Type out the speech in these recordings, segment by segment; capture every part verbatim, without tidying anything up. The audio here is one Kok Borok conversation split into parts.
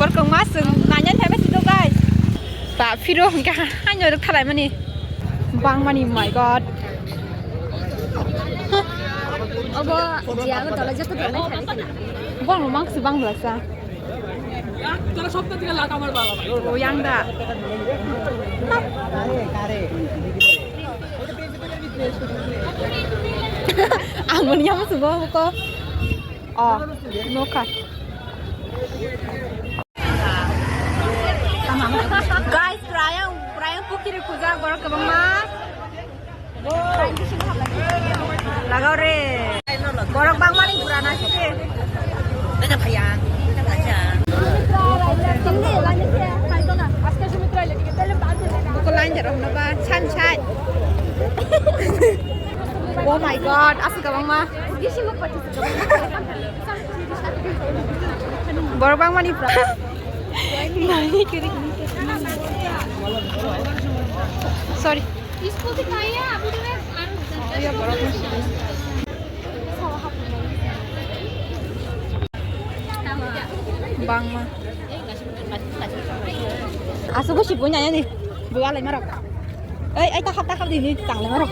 Borok wngma chwng nainani thangna sijak, guys. Ba phiro hwnkhe haino rwk thalaimani. Bangmani, my God. Obo je agartala joto dol nai thani khna. Bang mang se bang bla sa. O yang da. Ang mani yang sugo ko. Oh, nokha. Guys, prayang, prayang pukiri puja gorok kwbangma. Lagao re. Borok bangmani pura na sike. Beta bhaiya, beta bhaiya. Buko line jarok no ba, san san. Oh my God, aswk kwbangma. Borok bangmani pura. Sorry. Bangma. Aswk bo sibui nai ani. Bo alai marok. Ei, ei, ta khap, ta khap di ni tang le marok.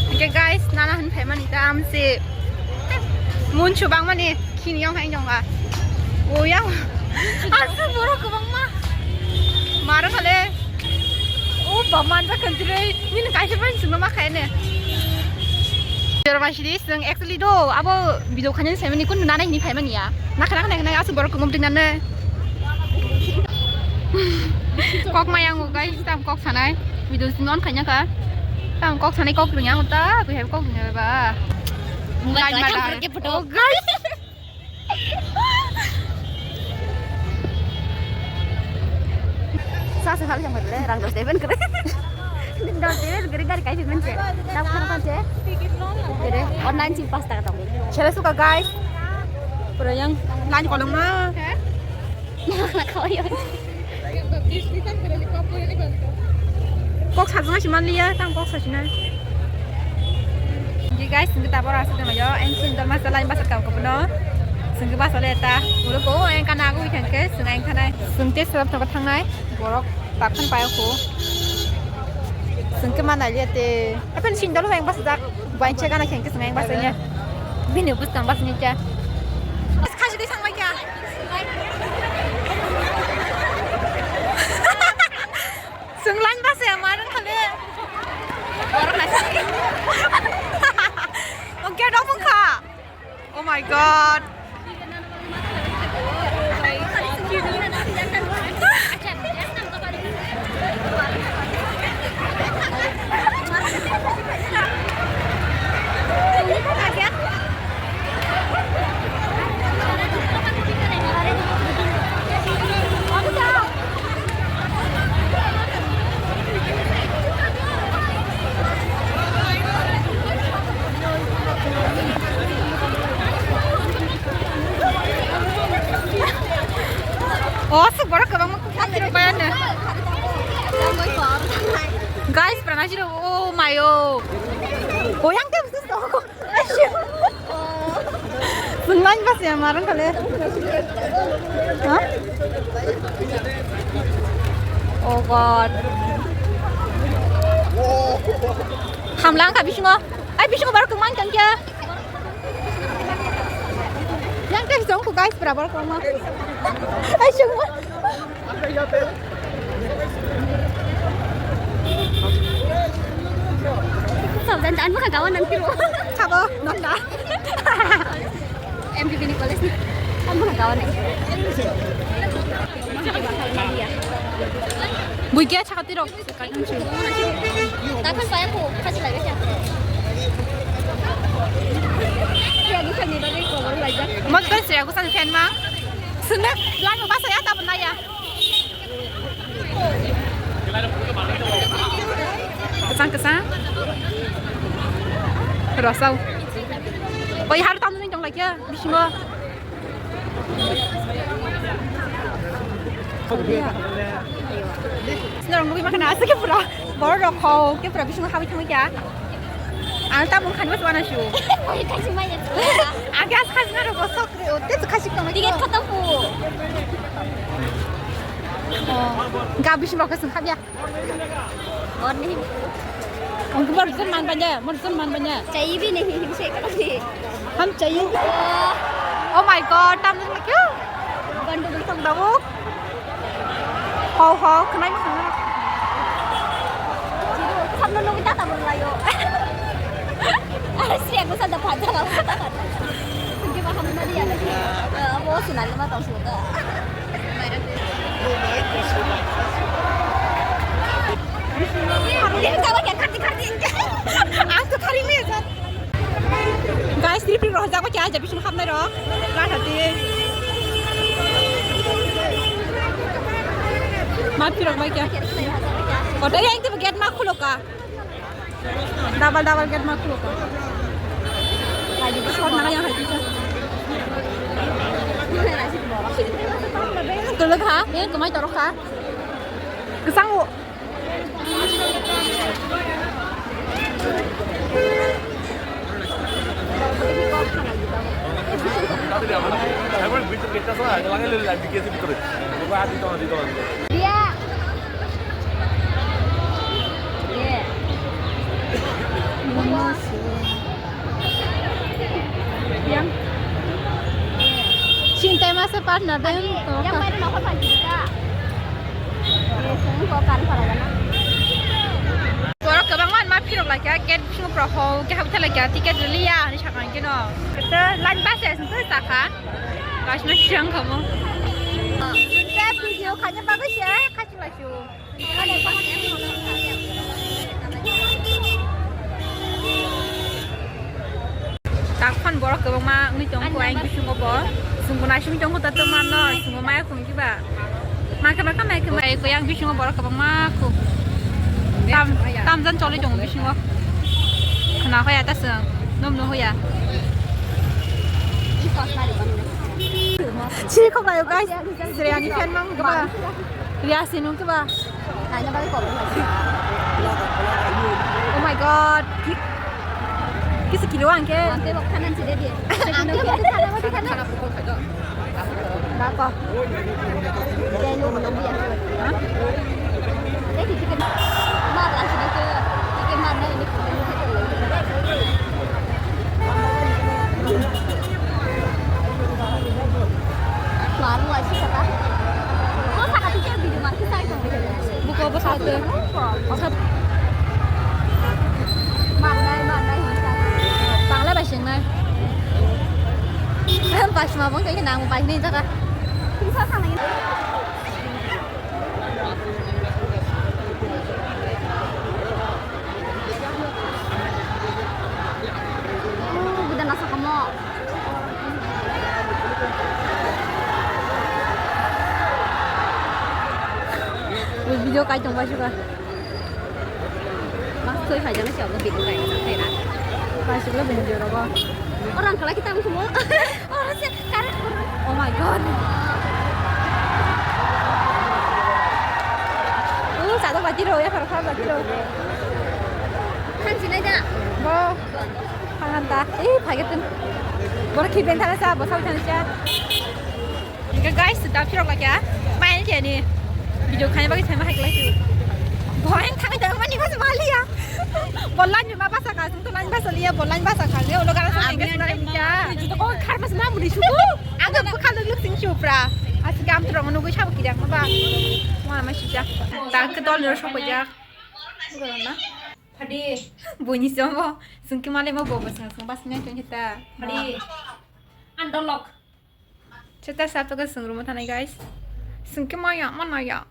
Hingke guys, nana hin phaimani ta amse. Mun chubang mani khini yong hai yong a. O yang. Aswk borok kwbangma. Maro khale. O ba manja khantirei. Nini kaisa bai chwngno ma khaine. Jorma sidi chwng actually do abo video khainani saimani kun nana hini phaimani ya. Nakha nakha nakha aswk borok kwbangma twi nane. Kok maya ngo guys, tam kok sanai. Video sini on khaina ka. Tam kok sanai kok rwnya ta, we have kok rwnya ba. Mobile Line kala mada. Ke photo. Oh, guys. Sa sa hal yang le rang dos deben kere. Dos deben kere gari kai payment che. Dap khana tam che. Kere online sing pas taka tong. Chela suka guys. Pura yang line kolong ma. Kok sajwng si manliya, tang kok sajina. Ji guys, singke tabora asuk tonglayo, ang sin dol masa lain basa tau kopono. Singke basa le ta, ulo ko, ang kana agu ikan ke, sing ang kana. Singte serap toko thangnai, borok takkan payo ko. Singke mana liya te, apan sin dol ang basa dak, bain che kana khengke sing ang basa nya. Bini bus tang basa nya. Khasi di sang mai kya. Senglain ba se marang khale. Oke, dong mung kha. Oh my God. Oh, aswk borok kwbangma kok sakirok bai ano. Guys, prana jiro, oh my, oh. Oh, yang tem sis to. Senglain ba se marang khale. Ha? Oh God. Hamlang kha bisingo. Ai, bisingo borok kwbang tongkhe. Yang tei song ku guys, berapa koma? Ai, song. Sab dan dan bukan kawan nanti lo. Sabo, nonda. M B B ni college ni. Kan bukan kawan ni. Buikia chakati rok. Dapat saya aku kasih lagi siapa? Ya, bukan ni, tadi kalau lagi. Mat kan saya aku sang fan ma. Sunda, lan mo basa ya, tapon na ya. Kesang, kesang. Rasau. Oi, har tamu ning tong lagi ya, bisingo. Rong nugui makhana aswk ke pura borok rok kho ke pura bising habi thangwi kya. Ang tabuk khani bas wana shu. Oi, kasi maya. Age as khasi na rok sok re, o te khasi kama. Ticket khatam pu. Oh, ga bising rok kasung habya. Morning. Ang kubar sun man banya, mon sun man banya. Chai bi nahi him se kati. Ham chayu. Oh my God, tam jang lakyo. Bandu bil tong dawo. Ho ho, khnai ma khana. Samno nungwi tata bol layo. Ari si aku sada paja lawo. Sungki ma hamna dia. Abo sunan ma tong suka. Ang to khari me jat. Guys, trip trip roh jago kya jabi sum hamnai roh. Rat hati. Ma phirok bai kya. Kotor yang itu gate ma khulo ka. Double double gate ma khulo ka. Short na yang hati. Tuluk ha, yang kumai torok ha. Kesang wo. Sintai masa partner dai. Borok kwbangma ma phirok laikha, gate bisingo borok hok khe habwi thanglaikha, ticket rwliya hinwi sakha hinkhe no. Kisa line bus se aswk sakha. Bus no siyang khamu. Khe video khaina bagwi se khaching laisio. Tak phone borok kwbangma wngwi tongo, ayang bisingo bo. Chwngbo naisingwi tongo tato mano, chwngbo maya khum kiba. Ma khe ma khe ma khe ma khe yang bisingo borok kwbangma khum. Tam, tamjan choli tongo bisingo. Khna hoya ta chwng, nom no hoya. Chiri khok layo guys, Sreyani fan mang kiba. Riya sinung kiba. Naina bagwi kok. Oh my God. Ki-, kisa kilo angke. Angke bok thanan side dia. Angke bok thanan, bok thanan. Bako. Dia lu makan dia. Hah? Dia tiket mar lah sini ke. Tiket mar lah ini. Malu aja kata. Kok sangat itu video mar kita itu. Buku apa satu? Sat-, Bangla bai sing nai. Pas ma bang kaya nang bai ni jaga. Bisa sana ini. Oh, udah nasa kamu. Video kai tong bai suka. Mas thoi phai jana si obo video kai na thai na. Bai suka video rogo. Orang kala kita semua. Orang si kar. Oh my God. Uh, satu bati ro ya, khar khar bati ro. Kan sini aja. Bo. Phangan ta. Eh, phagetun. Boro khiben thana cha, bosal thana cha. Enke guys, da phirok lakya. Main kya ni. Video khai bagi thai ma hai klai. Boheng thang da mani mas maliya. Bolan ni ma basa ka, sung to lan basa liya, bolan basa ka. Ye ulo gara sa enke suna kya. Juto ko khar mas ma muni shuku. Aga bukha luk luk sing shupra. Asi kam tu rong nugui shabu kidak ma ba. Ma ma shija. Ta ke dol ni ro shok ja. Phadi. Buni somo. Sung ke male ma bo bas nang sung bas nang tong kita. Phadi. Andolok. Cheta sap to sung room thanai guys. Sung ke maya mana ya.